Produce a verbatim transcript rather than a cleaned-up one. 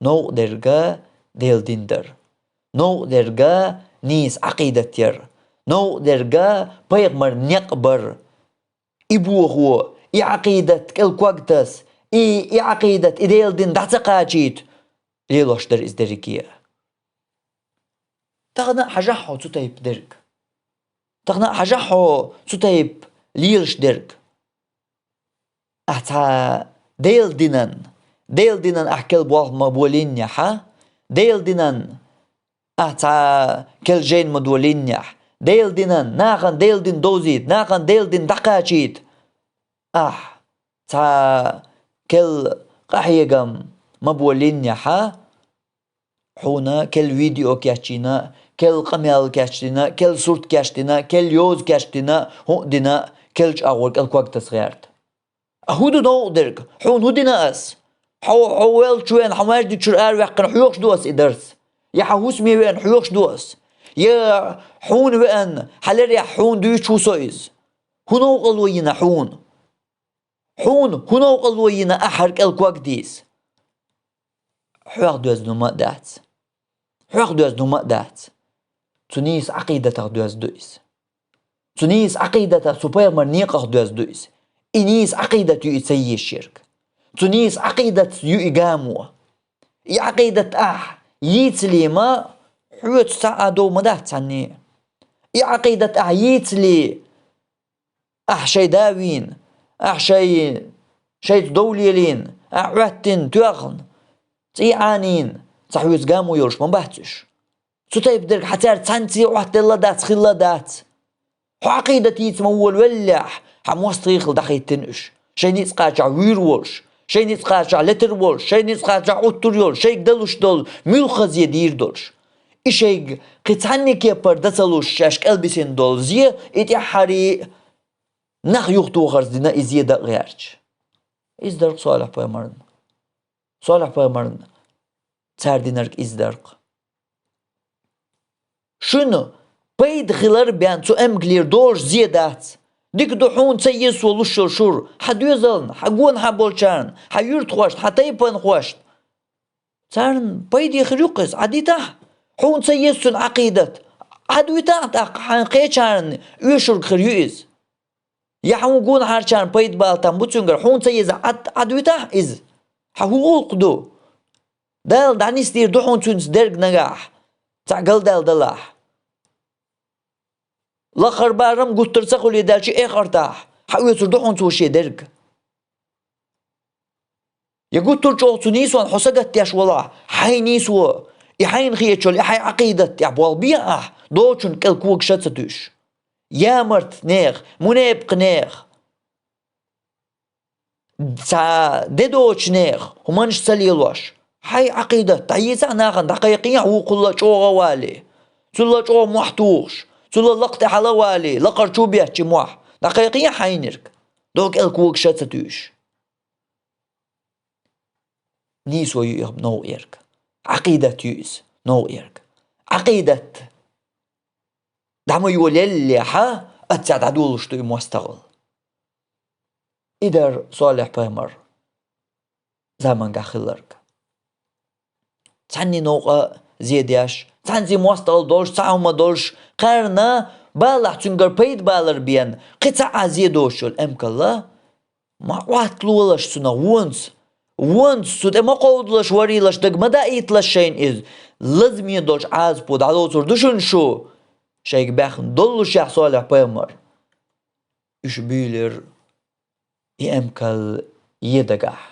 Новкъа дерг Делан дин дар. Новкъа дерг нийса Ӏакъидат яр. Новкъа дерг пайхамара некъ бар. И бохо, и Ӏакъидат кӀел ког таса, и, и Ӏакъидат, и Делан дин дӀа ца кхачийта, лелош дар из дерриге. Тахана а хьажахь хьо цу тайпа дерг. Тахана а хьажахь хьо цу тайпа лелаш дерг. Ахь цхьа Делан динан, Делан динан ахь кӀел болх ма болийна ахь, Делан динан ахь цхьа кӀел жайна ма долийна ахь, Делан динан, нахана Делан дин довзийта, нахана Делан дин дӀакхачийта ахь цхьа кӀел къахьегам ма болийна ахь, хьуна кӀел видео кечйина, кӀел къамел кечдина, кӀел сурт кечдина, кӀел йоза кечдина, хӀуъа дина, кӀел чӀагӀо кӀел ког таса гӀерта. А хӀун ду новкъа дерг? Хьуна хӀун дина ас? Хьо, хьо веллачу вен, хьо маьждиг чуьра араваьккхина хьоьхуш ду ас и дарс? Я хьан хӀусаме веана хьоьхуш ду ас? Я хьуна веана, хьан лерехь хьуна дуьйцуш ву со иза? ХӀун новкъарло йина хьуна? Хьуна хӀун новкъарло йина ахь хӀара кӀел ког дийца? Хьох доьзна хӀума а дац. Хьох доьзна хӀума а дац. Цу нийса Ӏакъидатах доьзна ду иза. Цу нийса Ӏакъидатах, цу пайхамара некъах доьзна ду иза. И нийса Ӏакъидат ю и ца езаш ерг. Цу нийса Ӏакъидатца ю и гамо. И Ӏакъидат ахь йийцале ма, хьоьца цхьа а дов ма дац цхьанне. И Ӏакъидат ахь йийцале, ахь шайн да вийна, ахь шай, шайца дов лелийна, ахь Ӏоьттина, тоьхна, цӀий Ӏанийна, цхьа хьоьца гамо йолуш ма бац уьш. Цу тайпа дерг хьан цаьрца цхьаьнцций Ӏоттаделла дац, хилла дац. Хьо Ӏакъидат йийца ма волавеллехь, хьан мостагӀий хилла дӀахӀиттина уьш. Шайн ницкъ кхачахь вуьйр волуш, шайн ницкъ кхачахь летар волуш, шайн ницкъ кхачахь Ӏуттур йолуш, шайга далуш долу муьлхха зе дийр долуш. И шайга кхин цхьанне кепара дан ца луш, шаьш кӀелбисина долу зе, и тӀаьххьарий нах юхатохарца дина и зе дан а гӀерташ. Иза дара-кх Солихь-пайхамарна. Солихь-пайхамарна цара динарг иза дара-кх. Шуна пайда хилар бен цу эмкалера долуш зе дац. Дика ду хьуна ца еза цо луш йолу шура, хьан доьзална, хьан гонахьа болчарна, хьан юьртахошна, хьан тайпанхошна. Царна пайде хир ю-кх иза, Ӏадитахь. Хьуна ца еза цуьнан Ӏакъидат, Ӏадвитахь тӀаккха, хьайн кхечарна оьшург хир ю иза. Я хьуна гонахьарчарна пайда бала там бу цуьнгара, хьуна ца еза Ӏад-, Ӏадвитахь иза? Хьан хӀун гӀуллакх ду? Дала дӀанисдийр ду хьуна цуьнца дерг нагахь, цхьаъ галдаьлла далахь. Лаххара барам гуттар ца хуьлий даьлча эхартахь, хьан оьцур ду хьуна цо шен дерг? Я гуттар чӀогӀа цу нийсонна хьо сагатдеш валахь, хьайн нийсо, и хьайна хетачул, и хьайн Ӏакъидат тӀехь болх бе ахь, доцчунна кӀел когаш а ца туьйсуш. Ямарт нехан, мунепакъ нехан, цхьа де доцу нехан хӀуманаш ца лелош, хьайн Ӏакъидат дӀаецахь нахана, дӀакхайкхийхьа вукхулла чӀогӀа а валий, цулла чӀогӀа мохь тухуш, цулла лакха тӀе хьала а валий, лакхара чу беттачу мохь, дӀакхайкхийхьа хьайнарг, догу кӀел когаш а ца туьйсуш. Нийсо ю и новкъа ерг. Ӏакъидат ю иза новкъа ерг. Ӏакъидат дӀа ма йолаеллехьа, аццехь дӀадолуш ду и мостагӀалла. И дара Солихь-пайхамар замангахь хилларг. Цхьанний новкъа зе деш, цхьаьнций мостагӀалла долуш, цхьа хӀума долуш, кхарна балахь цуьнгара пайда балар бен, кхин цхьа а зе доцуш йолу эмкалла, ма Ӏотталолаш цунах вонца, вонца цу тӀе ма кховдалаш, варийлаш, дага ма даийталаш шайна иза. Лазаме долчу Ӏазапо дӀалоцур ду шуна шу, шайга баьхна доллушехь Солихь-пайхамар. Уьш буьйлира и эмкал е дагахь.